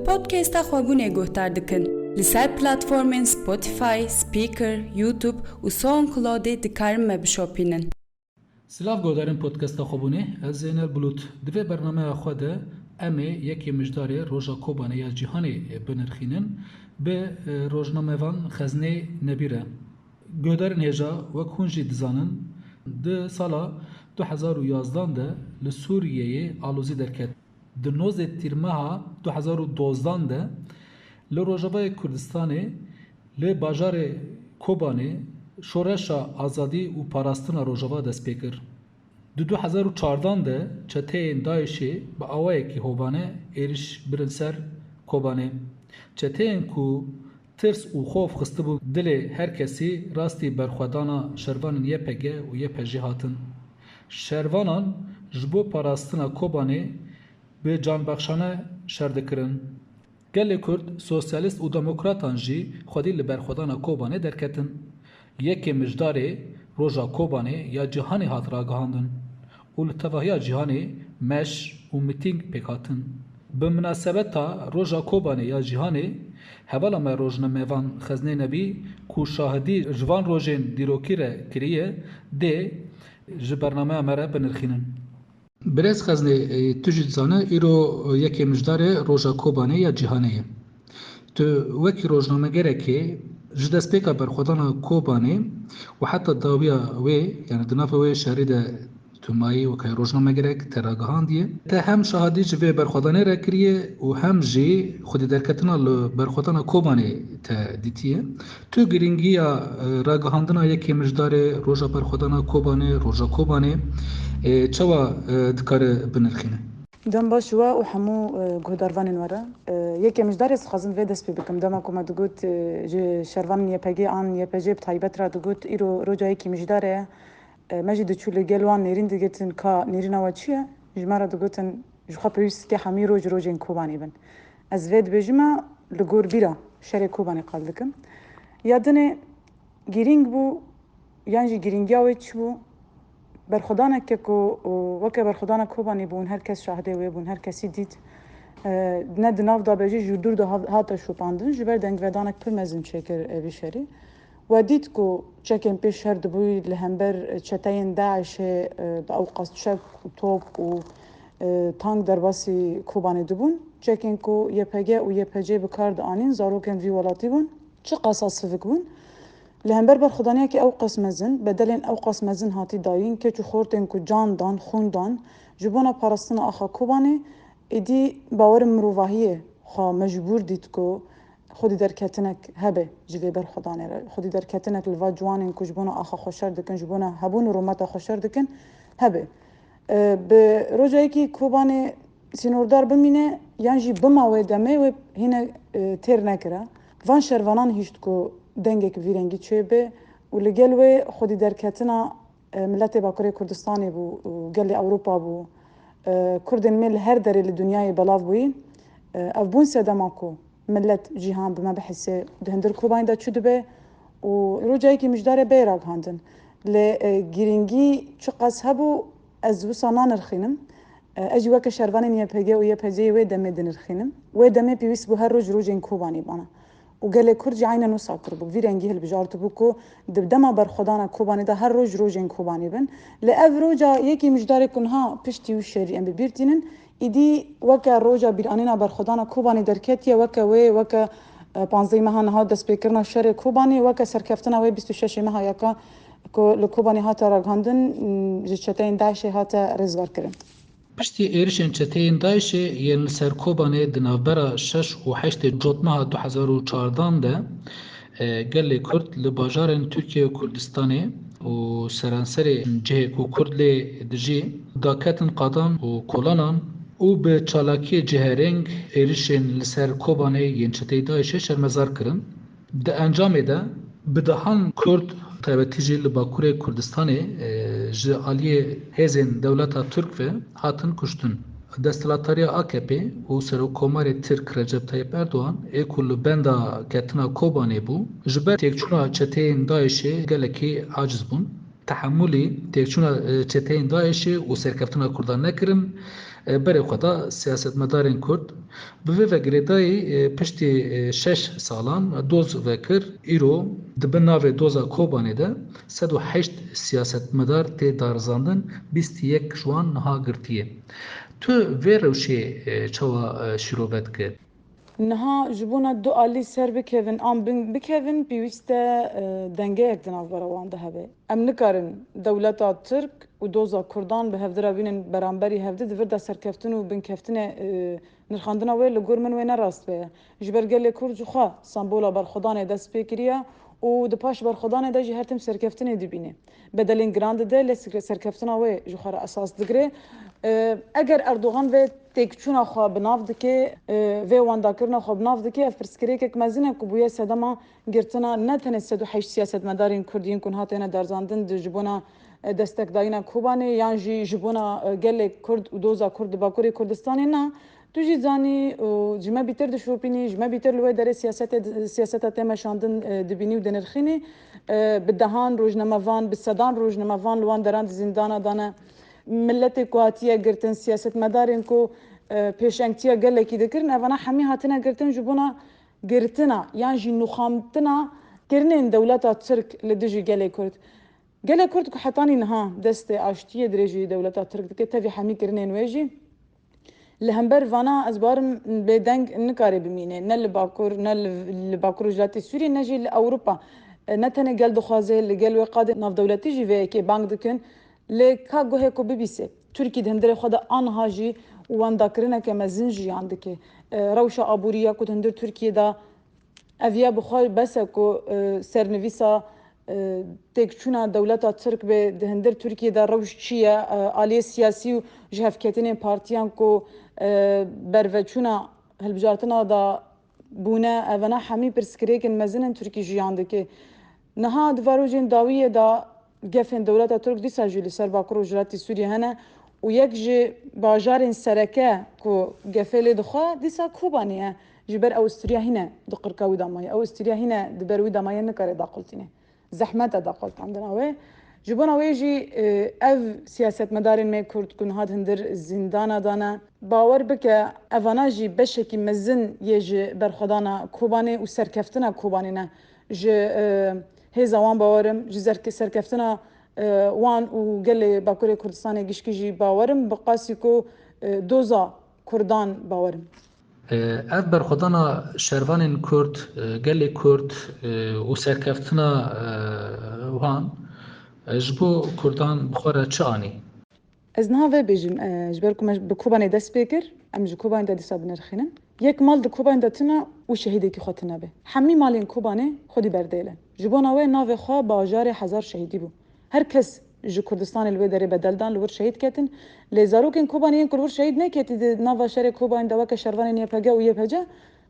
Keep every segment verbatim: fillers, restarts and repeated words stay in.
Podcasta Xwebûnê guhdar dikin. Li ser platformên Spotify, Spreaker, YouTube û SoundCloudê dikarin me bişopînin. Silav guhdarên podcasta Xwebûnê, ez Zeynel Bulut. Di vê bernameya xwe de em ê yekê Mijdarê Roja Kobanê ya Cîhanê binirxînin bi, e, rojnamevan Xeznê Nebî re. Guhdarên hêja, wek hûn jî dizanin, di sala du hezar û yazdan de li Sûriyeyê alozî derket. Di nozdeh tîrmeha du hezar û dozdan de li Rojavayê Kurdistanê, li bajarê Kobanê, şoreşa azadî û parastina Rojava dest pê kir. Di du hezar û çardan de çeteyên DAIŞê bi awayekî hovane êriş birin ser Kobanê. Çeteyên ku tirs û xof xistibû dilê her kesî, rastî berxwedana şervanên Y P G û Y P J hatin. Şervanan ji bo parastina Kobanê bi canbexşane şer dikirin. Gelê Kurd, sosyalîst û demokratan jî xwedî li berxwedana Kobanê derketin. Yekê Mijdarê Roja Kobanê ya Cîhanê hat ragihandin û li tevahiya cîhanê meş û mitîng pêk hatin. Bi minasebeta Roja Kobanê ya Cîhanê, hevala me rojnamevan Xeznê Nebî, ku şahidî ji van rojên dîrokî re kiriye, dê ji bernameya me re binirxînin. Birêz Xeznê, e, tu jî dizane, îro yekê Mijdarê Roja Kobanê ya Cîhanê ye. Tu wekî rojnamegerekê ji destpêka berxwedana Kobanê û heta dawiya wê, yani di nava wê şerî de tu mayî weke rojnamegerek te ragihandiye. Te hem şahidî ji vê berxwedanê re kiriye û hem jî xwedî derketina li berxwedana Kobanê te dîtiye. Tu girîngiya, e, ragihandina yekê Mijdarê, roja berxwedana Kobanê, roja Kobanê, e, çawa, e, dikare binirxîne? Dem baş we û hemû, e, guhdarvanên we re. E, yekê Mijdarê ez dixwazim vê dest pê bikim. Dema ku me digot, e, ji şervanên Y P G an Y P G bi taybet re digot, îro roja yekê Mijdarê ye. E, me jî diçû li gel wan nêrîn digitin ka nêrîna we çi ye? Ji me re digotin, ji xwe pêwîst dike hemî roj rojên Kobanê bin. Ez vê dibêjime li gor bîra şerê Kobanê qal dikim. Ya dinê girîng bû, yan jî girîngiya wê çi bû? Berxwedaneke ku, û weke berxwedana Kobanê bûn, her kes şahidê wê bûn, her kesî dît. E, ne di nav de be jî ji dûr de ha-, hate şopandin, ji ber dengvedanek pir mezin çêkir, e, vî şerî. We dît ku çekên pê şer dibûyî li hember çeteyên DAIŞê, e, bi ew qas çek û top û, e, tank derbasî Kobanê dibûn. Çekên ku Y P G û Y P G bi kar dianîn zarokên vî welatî bûn. Çi qasa sivik bûn. Li hember berxwedaniyekî ew qas mezin, bedelên ew qas mezin hatî dayîn, keç û xortên ku can dan, xûn dan, ji bona parastina axa Kobanê, êdî bawerim mirovahiyê xwe mecbûr dît ku xwedî derketinek hebe ji vê berxwedanê re. Xwedî derketinek li va ciwanên ku ji bona axa xwe şer dikin, ji bona hebûn û rûmeta xwe şer dikin, hebe. E, bi roja yekî Kobanê sînordar bimîne yan jî bima wê demê wê hîne, e, têr nekira. Van şervanan hişt ku dengek bi vî rengî çêbe û li gel wê xwedî derketina, e, miletê Bakurê Kurdistanê bû û gelê Ewropa bû. E, Kurdên me li her derê li dinyayê belav bûyî. E, ev bûn sedema ku milet, cîhan bi me bihise di hundir Kobanê de çi dibe û roja yekî Mijdarê bê ragihandin. Lê, e, girîngî çiqas hebû, ez wisa nanirxînim. E, ez jî weke şervanên Y P G û Y P C'yê wê demê dinirxînim. Wê demê pêwîst bû her roj rojên Kobanê bana. Û gelê Kurd jî eynen wisa kiribû. Vî rengî hilbijartibû ku di dema berxwedana Kobanê de her roj rojên Kobanê bin. Lê ev roja yekî Mijdarê ku niha piştî wî şerî em bi bîr tînin, Îdî weke roja bîranîna berxwedana Kobanê derketiye, weke wê, weke, e, panzdehê meha niha destpêkirina şerê Kobanê, weke serkeftina wê bîst û şeş meha yeka ku li Kobanê hate ragihandin, m, ji çeteyên DAIŞê hate rêzgarkirin. Piştî êrişên çeteyên DAIŞê yên li ser Kobanê di navbera şeş û heştê Cotmeha du hezar û çardan de, e, gelê Kurd li bajarên Tirkiye û Kurdistanê û seranserê cihê ku Kurd lê dijî, daketin qadan û kolanan û bi çalakiyê cihêreng êrişên li ser Kobanê yên çeteyê DAIŞê şermezar kirin. Di encamê de bi dehan Kurd, taybetî jî li Bakurê Kurdistanê, e, ji aliyê hêzên dewleta Tirk ve hatin kuştin. Desthilatdariya A K P û Serokkomarê Tirk Recep Tayyip Erdogan ê ku li benda ketina Kobanê bû, ji ber têkçûna çeteyên DAIŞê gelekî aciz bûn. Tehemûlî têkçûna, e, çeteyên DAIŞê û serkeftina Kurdan nekirin. E, berê xwe da siyasetmedarên Kurd. Bi vê ve girêdayî, e, piştî, e, şeş salan doz vekir, îro di bin navê doza Kobanê de sed û heşt siyasetmedar tê darizandin, bîst û yek ji wan niha girtiye. Tu vê rewşê, e, çawa, e, şîrove dike? Niha ji bona du alî ser bikevin an bin bikevin, pêwîst e, e, dengeyek di navbera wan de hebe. Em nikarin dewleta Tirk û doza Kurdan bi hevdira bînin beramberî hevdi di vir de serkeftin û binkeftinê, e, nirxandina wê li gor min wê ne rast be. Ji ber gelê Kurd ji xwe sembola berxwedanê dest pê kiriye û di paş berxwedanê de jî her tim serkeftinê dibîne. Bedelên giran dide, lê sikre-, serkeftina wê ji xwe re esas digire. E, eger Erdogan vê têkçûna xwe bi nav dike, e, vê wendakirina xwe bi nav dike, ev pirsgirêkek mezin e ku bûye sedema girtina ne tenê sed û heşt siyasetmedarên Kurd yên ku niha têne darizandin di ji bona, e, destekdayîna Kobanê yan jî ji bona, e, gelê Kurd û doza Kurd di Bakurê Kurdistanê, na, tu jî zanî û ji me bîtir dişopînî, ji me bîtir li wê derê siyasetê, siyaseta tê meşandin, e, dibînî û dinirxînî. E, bi dehan rojnamevan, bi sedan rojnamevan li wan deran di zîndana de ne. Miletê ku hatiye girtin, siyasetmedarên ku, e, pêşengtiya gelekî dikirin, evana hemî hatine girtin ji bona girtina yan jî nûxandina kirinên dewleta Tirk li dijî gelê Kurd. Gelê Kurd ku hetanî niha destê aştiyê dirêjî dewleta Tirk dike, tevî hemî kirinên wê jî li hember vana, ez barim, bêdeng nikare bimîne, ne li Bakur, ne li, li Bakur û Rojhilatê Sûriyê, ne jî li Ewropa. E, ne tenê gel dixwaze, li gel wê qadê navdewletî jî vê yekê bang dikin. Lê ka guhê ku bibîse, Tirkî di hundirê xwe de aniha jî wendakirineke mezin jiyan dike. E, rewşa aborî ya ku di hundir Tirkiyê de, ev ya bi xwe bes e ku, e, sernivîsa, e, têkçûna dewleta Tirk be di hundir Tirkiyê de rewş çi ye, e, aliyê siyasî û ji hevketinên partiyan ku, e, berveçûna hilbijartina de bûne, evana hemî pirsgirêkên mezin in Tirkî jiyan dike. Niha di va rojên dawiyê de gefên dewleta Tirk dîsa jî li ser Bakur û Rojhilatê Sûriyê hene û yek ji bajarên sereke ku gefê lê dixwe dîsa Kobanê ye. Ji ber Awusturya hîne di qirka wî de maye. Awusturya hîne di ber wî de maye, nikare daqultîne. Zehmet e daqultandina wê. Ji bona wê jî, e, ev siyasetmedarên me Kurd ku niha di hundir zîndana de ne, bawer bike, evana jî beşekî mezin yê ji berxwedana Kobanê û serkeftina Kobanê ne. Ji, e, hêza wan bawer im, ji zerke-, serkeftina, e, wan û gelê Bakurê Kurdistanê gişkî jî bawer im, bi qasî ku, e, doza Kurdan bawer im. E, ev berxwedana şervanên Kurd, e, gelê Kurd, e, û serkeftina, e, wan, e, ji bo Kurdan bi xwe re çi anî? Ez niha vê bêjim, e, ji ber ku me bi Kobanê dest pê kir, em ji Kobanê de dîsa binirxînin. Yek mal di Kobanê de tune û şehîdekî xwe tune be. Hemî malên Kobanê xwedî berdêl in. Ji bona wê navê xwe bajarê hezar şehîdî bû. Her kes ji Kurdistanê li wê derê bedel dan, li wir şehîd ketin. Lê zarokên Kobanê yên ku li wir şehîd neketî, di nava şerê Kobanê de weke şervanên Y P G û Y P C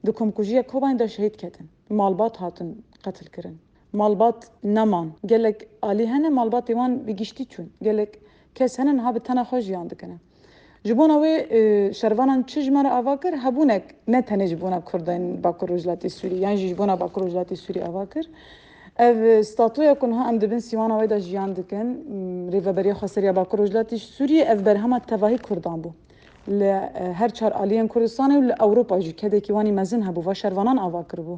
di komkujiya Kobanê de şehîd ketin. Malbat hatin qetilkirin. Malbat neman. Gelek alî hene, malbatê wan bi giştî çûn. Gelek kes hene niha bi tena xwe jiyan dikine. Ji bona wê, e, şervanan çi ji me re ava kir? Hebûnek ne tenê ji bona Kurdên Bakur Rojhilatê Sûriyê, yan jî ji bona Bakur Rojhilatê Sûriyê ava kir. Ev, e, statuya ku niha em di bin sîwana wê de jiyan dikin, m, Rêveberiya Xweseriya Bakur Rojhilatê Sûriyê, ev berhema tevahî Kurdan bû. Li, e, her çar aliyên Kurdistanê û li Ewropa jî kedekî wanî mezin hebû, va şervanan ava kiribû.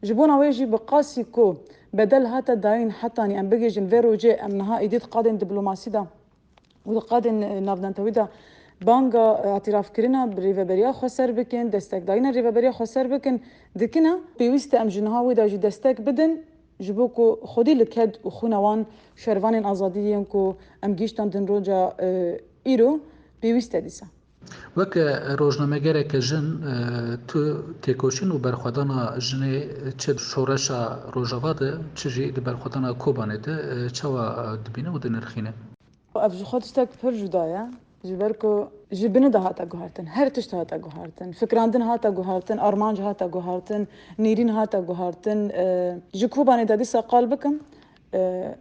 Ji bona wê jî bi qasî ku bedel hate dayîn hetanî em bigihîjin vê rojê, em niha êdî di qadên diplomasî de û di qadên, e, navnetewî de banga, e, îtirafkirina bi Rêveberiya Xweser bikin, destekdayîna Rêveberiya Xweser bikin, dikine. Pêwîst e em ji niha wê de jî destek bidin, ji bo ku xwedî li ked û xwîna wan şervanên azadî yên ku em gihîştin din roja, e, îro, pêwîst e dîsa. Weke rojnamegereke jin, e, tu têkoşîn û berxwedana jinê çi di şoreşa Rojava de, çi jî di berxwedana Kobanê de, e, çawa dibîne û dinirxîne? Ev ji xwe tiştek pir cuda ye. Ji ber ku ji binê de hate guhertin, her tişt hate guhertin, fikrandin hate guhertin, armanc hate guhertin, nêrîn hate guhertin. E, ji Kobanê de dîsa qal bikim, e,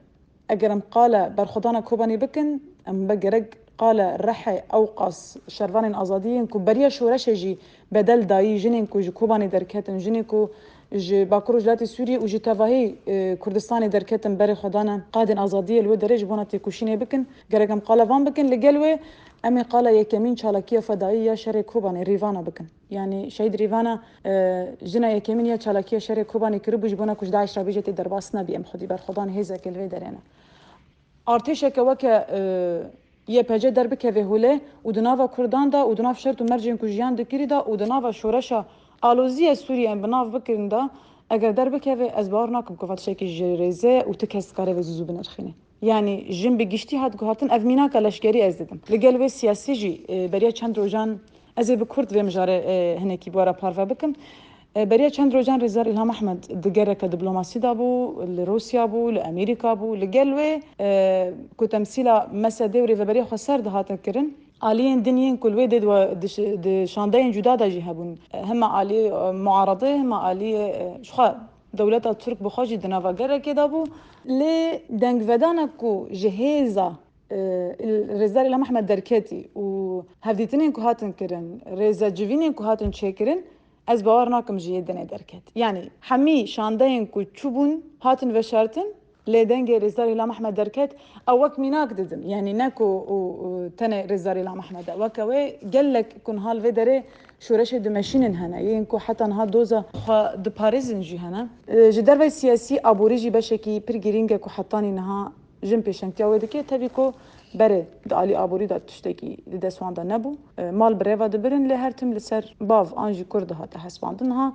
eger em qala berxwedana Kobanê bikin, em be gerek qala Rihê, ewqas şervanên azadî yên ku beriya şoreşê jî bedel dayî, jinên ku ji Kobanê derketin, jinên ku ji Bakur Rojhilatê Sûriyê û ji tevahî, e, Kurdistanê derketin berê xwe dane qadên azadiyê li wê derê ji bona têkoşînê bikin. Gerek em qala van bikin. Li gel wê em ê qala yekemîn çalakiya fedayî ya şerê Kobanê, Rîvana bikin. Yanî Şehîd Rîvana, e, jina yekemîn ya çalakiya şerê Kobanê kiribû ji bona ku ji DAIŞ re bêje tê derbas nebî. Em xwedî berxwedan hêzeke li vê derê ne. Artêşeke weke, e, Y P G derbikeve holê û di nava Kurdan de û di nav şert û mercên ku jiyan dikirî de û di nava şoreşa alozî ye Sûriyê em bi nav bikirin de, eger derbikeve, ez bawer nakim ku va tiştekî ji rêze û ti kes dikare vê zû zû binirxîne. Yanî jin bi giştî hat guhartin, ev mînaka leşkerî ez didim. Li gel wê siyasî jî, e, beriya çend rojan ez ê bi kurt vê mijarê, e, hinekî bi we re parve bikim. E, beriya çend rojan Rêzdar Îlham Ehmed di gereke diplomasî de bû, li Rûsya bû, li Amerîka bû. Li gel wê, e, ku temsîla mesedê û rêveberiya xweser dihatin kirin, aliyên din yên ku li wê dê di, di ş-, di şandeyên cuda de jî hebûn. E, hema aliyê, e, muaredê, hema aliyê, e, ji xwe dewleta Tirk bi xwe jî di nava gerekê de bû. Lê dengvedanek ku ji hêza, e, Rêzdar Îlham Ehmed derketî û hevdîtinên ku hatin kirin, rêzecivînên ku hatin çêkirin, ez bawer nakim ji yê dinê derket. Yanî hemî şandeyên ku çûbûn hatin veşartin, lê dengê Rêzdar Îlham Ehmed derket, ew wek mînak didim. Yanî ne ku û, û tenê Rêzdar Îlham Ehmed e. Weke wê gelek ku niha li vê derê şoreşê dimeşînin hene. Yên ku heta niha doza xwe diparêzin jî hene. E, ji dervey siyasî, aborî jî beşekî pir girîng e ku hetanî niha jin pêşengtiya wê dike. Tevî ku berê di alî aborî de tiştekî di dest wan de nebû. E, mal bi rê ve dibirin, lê her tim li ser bav an jî kur dihate hesibandin. Niha,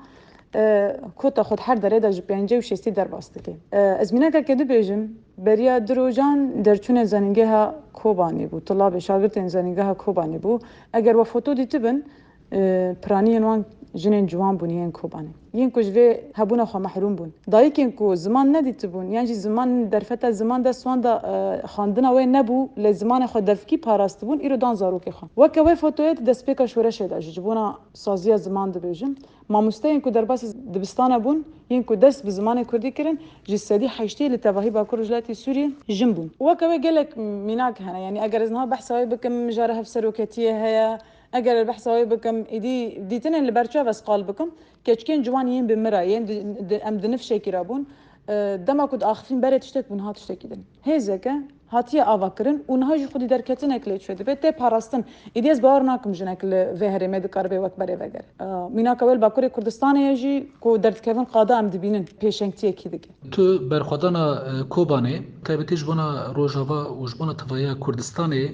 e, kota xwe di her derê de ji pêncî û şêstî derbas dike. E, ez mînakeke dibêjim, beriya du rojan derçûnê Zanîngeha Kobanê bû, tulabê şagirtên Zanîngeha Kobanê bû. Eger we foto dîtibin, e, piraniyên wan jinên ciwan bûn yên Kobanê. Yên ku ji vê hebûna xwe mehrûm bûn. Dayikên ku ziman nedîtibûn, yan jî ziman, derfeta ziman dest wan de, e, xwendina wê nebû, lê zimanê xwe devkî parastibûn, îro dan zarokê xwe. Weke wê fotoyê di destpêka şoreşê de jî, ji bona saziya ziman dibêjim, mamosteyên ku derbasî dibistana bûn, yên ku dest bi zimanê kurdî kirin, ji sedî heştê li tevahî Bakur Rojhilatê Sûriyê jin bûn. Weke wê gelek mînak hene. Yanî eger ez niha behsa wê bikim, mijara hevseroketiyê heye, eger behsa wê bikim, êdî dîtinên li ber çav ez qal bikim, keçikên ciwan yên bi min re yên di, di, em di nifşekî re bûn. E, dema ku diaxifîn berê tiştek bû, niha tiştekî din. Hêzeke hatiye ava kirin û niha jî xwedî derketinek lê çêdibe, tê parastin. Êdî ez bawer nakim jinek li vê herêmê dikaribe wek berê vegere. E, mînaka wê li Bakurê Kurdistanê ye jî ku derdikevin qada em dibînin pêşengtiyekî dike. Tu berxwedana, e, Kobanê, taybetî ji bona Rojava û ji bona tevahiya Kurdistanê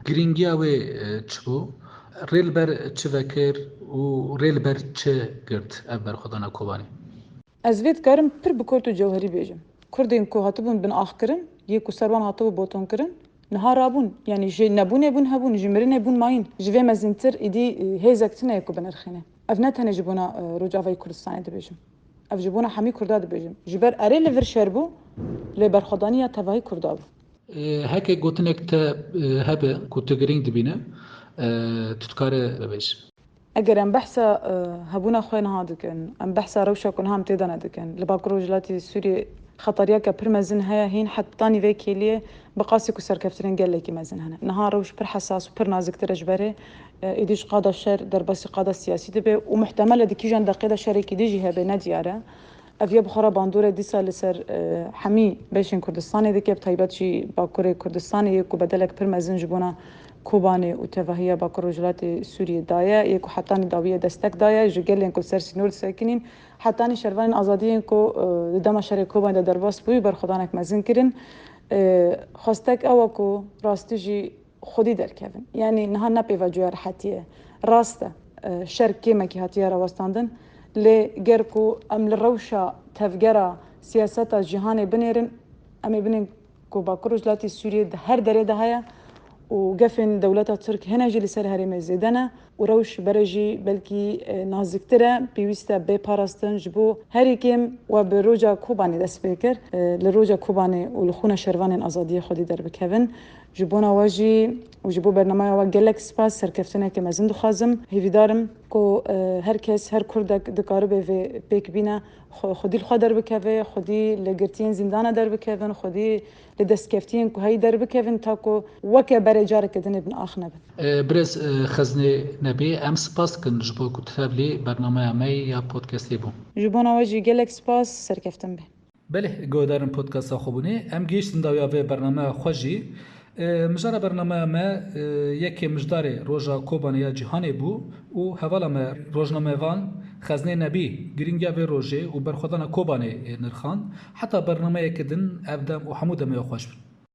girîngiya wê, e, çi bû? Rê li ber çi vekir û rê li ber çi girt ev berxwedana Kobanê? Ez vê dikarim pir bi kurt û cewherî bêjim. Kurdên ku hatibûn binaxkirin, yê ku ser wan hatibû botonkirin, niha rabûn. Yanî ji nebûnê bûn hebûn, ji mirinê bûn mayîn. Ji vê mezintir êdî, e, hêzek tune ye ku binirxîne. Ev ne tenê ji bona, e, Rojavayê Kurdistanê dibêjim. Ev ji bona hemî Kurda dibêjim. Ji ber erê li vir şer bû, lê berxwedaniya tevahî Kurda bû. E, heke gotinek te, e, hebe ku tu girîng dibîne, e, tu dikare bibêj. Eger em behsa, e, hebûna xwe niha dikin, em behsa rewşa ku niha em tê de ne dikin, li Bakur Rojhilatê Sûriyê xeteriyeke pir mezin heye, hîn hetanî vê kêliyê bi qasî ku serkeftinên gelekî mezin hene. Niha rewş pir hesas û pir naziktir e ji berê, e, êdî ji qada şer derbasî qada siyasî dibe û muhtemel e di kîjan deqê de şerekî dî jî hebe, ne diyar e. Ev ya bi xwe re bandorê dîsa li ser, e, hemî beşên Kurdistanê dike, bi taybet jî Bakurê Kurdistanê yê ku bedelek pir mezin ji bona Kobanê û tevahiya Bakur Rojhilatê Sûriyê daye, yê ku hetanî dawiye destek daye, ji gelên ku li ser sînor disekinîn, hetanî şervanên azadiyê yên ku, e, di dema şerê Kobanê de derbas bûyî berxwedanek mezin kirin. E, xwestek ew e ku rastî jî xwedî derkevin. Yanî niha ne pêvajoya rehetiyê ye. Rast e, e, şer kêmekî hatiye rawestandin. Lê ger ku em li rewşa tevgera siyaseta cîhanê binêrin, em ê binên ku Bakur Rojhilatê Sûriyê di her derê de heye û gefên dewleta Tirk hene jî li ser herêmê zêde ne û rewş bere jî belkî, e, naziktir e, pêwîst e bê parastin ji bo herî kêm we bi roja Kobanê dest pê kir, e, li roja Kobanê û li xûna şervanên azadiyê xwedî derbikevin. Ji bona we jî û ji bo bernameya we gelek spas, serkeftineke mezin dixwazim. Hêvîdar im ku, e, her kes, her Kurdek dikaribe vê pêk bîne, xwe-, xwedî li xwe derbikeve, xwedî li girtiyên zîndana derbikevin, xwedî li destkeftiyên ku heyî derbikevin, ta ku weke berê careke din ê bin ax nebin. E, birêz, e, Xezinê Nebî, em spas dikin ji bo ku tu tevlî bernameya me ya podcastê bû. Ji bona we jî gelek spas, serkeftin be. Belê, guhdarên podcasta Xwebûnê, em gihiştin dawiya vê bernameya xwe jî. E, mijara bernameya me, e, yekê mijdarê Roja Kobanê ya Cîhanê bû û hevala me rojnamevan Xezinê Nebî girîngiya vê rojê û berxwedana Kobanê, e, nirxand. Heta bernameyeke din ev dem û hemû demê xweş bin.